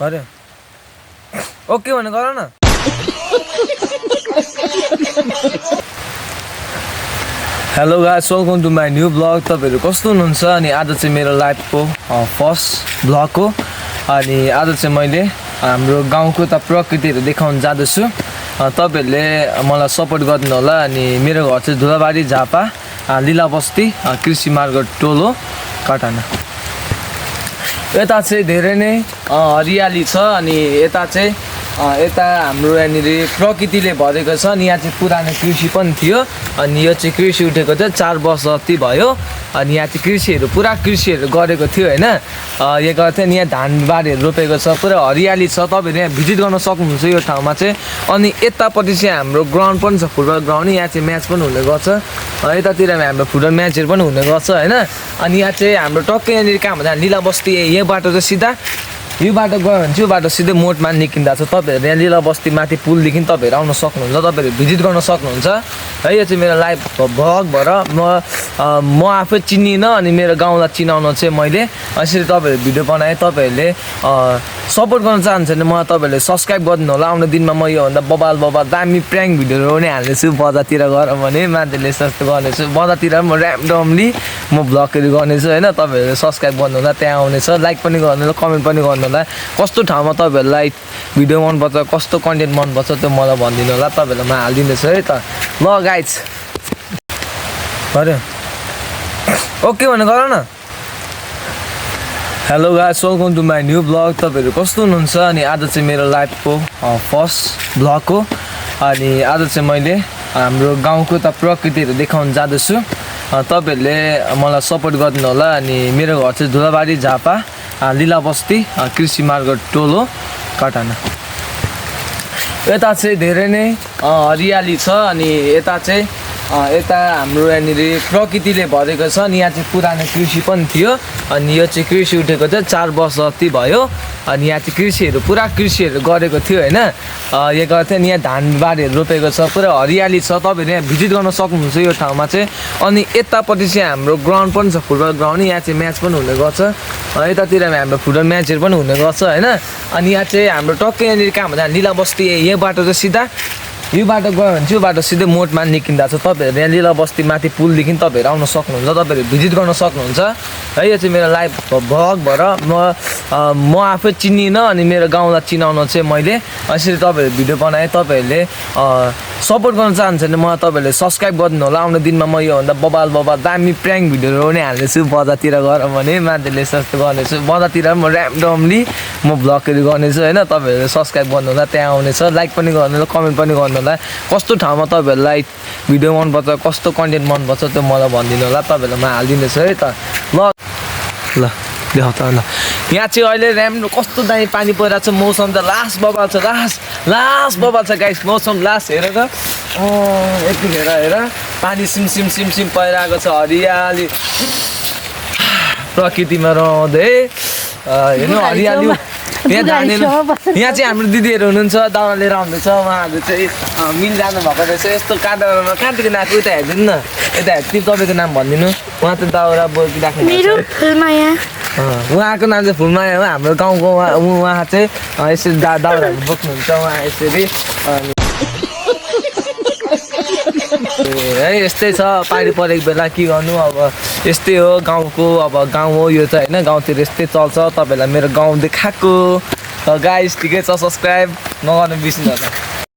अरे ओके भने गर न। Hello guys, welcome to my new blog. तपाईँहरू कस्तो हुनुहुन्छ? अनि आज चाहिँ मेरो लाइफको फर्स्ट ब्लग हो। अनि आज चाहिँ मैले हाम्रो गाउँको त प्रकृतिहरू देखाउन जाँदैछु। तपाईँहरूले मलाई सपोर्ट गर्नु होला। अनि मेरो घर चाहिँ धुलाबारी झापा लीला बस्ती कृषि मार्ग टोल हो कटाना। यता चाहिँ धेरै नै हरियाली छ। अनि यता चाहिँ यता हाम्रो यहाँनिर प्रकृतिले भरेको छ। अनि यहाँ चाहिँ पुरानो कृषि पनि थियो। अनि यो चाहिँ कृषि उठेको चाहिँ 4 वर्ष जति भयो। अनि यहाँ चाहिँ कृषिहरू पुरा कृषिहरू गरेको थियो होइन। यो गर्थ्यो नि, यहाँ धानबारीहरू रोपेको छ, पुरा हरियाली छ। तपाईँहरू यहाँ भिजिट गर्न सक्नुहुन्छ यो ठाउँमा चाहिँ। अनि यतापट्टि चाहिँ हाम्रो ग्राउन्ड पनि छ, फुटबल ग्राउन्ड। यहाँ चाहिँ म्याच पनि हुने गर्छ। यतातिर हाम्रो फुटबल म्याचहरू पनि हुने गर्छ होइन। अनि यहाँ चाहिँ हाम्रो टक्कै यहाँनिर कहाँ भन्छ लीला बस्ती। यो बाटो चाहिँ सिधा यो बाटो गयो भने चाहिँ यो बाटो सिधै मोडमा निस्किँदा छ। तपाईँहरू यहाँ लीला बस्ती माथि पुलदेखि तपाईँहरू आउन सक्नुहुन्छ, तपाईँहरू भिजिट गर्न सक्नुहुन्छ है। यो चाहिँ मेरो लाइभ भ्लग भएर म आफै चिनिनँ। अनि मेरो गाउँलाई चिनाउन चाहिँ मैले यसरी तपाईँहरू भिडियो बनाएँ। तपाईँहरूले सपोर्ट गर्न चाहन्छ भने मलाई तपाईँहरूले सब्सक्राइब गर्नु होला। आउने दिनमा म योभन्दा बबाल दामी प्र्याङ्क भिडियोहरू पनि हाल्नेछु। बजारतिर गएर भने मान्छेले जस्तो गर्नेछु। बजारतिर म ऱ्यान्डमली म भ्लगहरू गर्नेछु होइन। तपाईँहरूले सब्सक्राइब गर्नु होला, त्यहाँ आउनेछ। लाइक पनि गर्नु होला, कमेन्ट पनि गर्नु होला। कस्तो ठाउँमा तपाईँहरूलाई भिडियो मनपर्छ, कस्तो कन्टेन्ट मनपर्छ त्यो मलाई भनिदिनु होला। तपाईँहरूलाई म हालिदिँदैछु है त। ल गाइज, अरे ओके भने गर न। Hello guys, welcome to my new blog. तपाईँहरू कस्तो हुनुहुन्छ? अनि आज चाहिँ मेरो लाइफको फर्स्ट ब्लग हो। अनि आज चाहिँ मैले हाम्रो गाउँको त प्रकृतिहरू देखाउन जाँदैछु। तपाईँहरूले मलाई सपोर्ट गर्नु होला। अनि मेरो घर चाहिँ धुलाबारी झापा लीला बस्ती कृषि मार्ग टोल हो कटाना। यता चाहिँ धेरै नै हरियाली छ। अनि यता चाहिँ यता हाम्रो यहाँनिर प्रकृतिले भरेको छ। अनि यहाँ चाहिँ पुरानो कृषि पनि थियो। अनि यो चाहिँ कृषि उठेको चाहिँ 4 वर्ष जति भयो। अनि यहाँ चाहिँ कृषिहरू पुरा कृषिहरू गरेको थियो होइन। यो गर्थ्यो नि, यहाँ धानबारीहरू रोपेको छ, पुरा हरियाली छ। तपाईँहरू यहाँ भिजिट गर्न सक्नुहुन्छ यो ठाउँमा चाहिँ। अनि यतापट्टि चाहिँ हाम्रो ग्राउन्ड पनि छ, फुटबल ग्राउन्ड। यहाँ चाहिँ म्याच पनि हुने गर्छ। यतातिर हाम्रो फुटबल म्याचहरू पनि हुने गर्छ होइन। अनि यहाँ चाहिँ हाम्रो टक्कै यहाँनिर कहाँ भन्छ लीला बस्ती। यो बाटो चाहिँ सिधा यो बाटो गयो भने चाहिँ यो बाटो सिधै मोडमा निस्किँदा छ। तपाईँहरू यहाँ लीला बस्ती माथि पुलदेखि तपाईँहरू आउन सक्नुहुन्छ, तपाईँहरू भिजिट गर्न सक्नुहुन्छ है। यो चाहिँ मेरो लाइभ भ्लग भएर म आफै चिनिनँ। अनि मेरो गाउँलाई चिनाउन चाहिँ मैले यसरी तपाईँहरू भिडियो बनाएँ। तपाईँहरूले सपोर्ट गर्न चाहन्छ भने मलाई तपाईँहरूले सब्सक्राइब गर्नु होला। आउने दिनमा म योभन्दा बबाल दामी प्र्याङ्क भिडियोहरू पनि हाल्नेछु। बजारतिर गएर भने मान्छेले जस्तो गर्नेछु। बजारतिर म ऱ्यान्डमली म भ्लगहरू गर्नेछु होइन। तपाईँहरूले सब्सक्राइब गर्नु होला, त्यहाँ आउनेछ। लाइक पनि गर्नु होला, कमेन्ट पनि गर्नु होला। कस्तो ठाउँमा तपाईँहरूलाई भिडियो मनपर्छ, कस्तो कन्टेन्ट मनपर्छ त्यो मलाई भनिदिनु होला। तपाईँहरूलाई म हालिदिँदैछु है त। ल देखाउ त। ल यहाँ चाहिँ अहिले राम्रो कस्तो दामी पानी परिरहेको छ। मौसम त लास्ट बबाल छ, लास्ट बबाल छ गाइस। मौसम लास्ट हेरेर यतिखेर हेर पानी सिम परिरहेको छ। हरियाली प्रकृतिमा रहँदै हेर्नु हरियाली। यहाँ चाहिँ हाम्रो दिदीहरू हुनुहुन्छ, दाउरा लिएर आउँदैछ। उहाँहरू चाहिँ मिल जानु भएको रहेछ। यस्तो काँडामा कहाँदेखि आएको यता हेरिदिनु न। यता हेर्नु, तपाईँको नाम भनिदिनु। उहाँ त दाउरा बोकिराख्नु उहाँको नाम चाहिँ फुलमाया हो। हाम्रो गाउँको उहाँ चाहिँ यसरी दाउराहरू बोक्नुहुन्छ। उहाँ यसरी है यस्तै छ। पानी परेको बेला के गर्नु अब, यस्तै हो गाउँको। अब गाउँ हो यो चाहिँ होइन, गाउँतिर यस्तै चल्छ। तपाईँहरूलाई मेरो गाउँ देखाएको। गाइस ठिकै छ, सब्सक्राइब नगर्नु बिर्सिनु होला।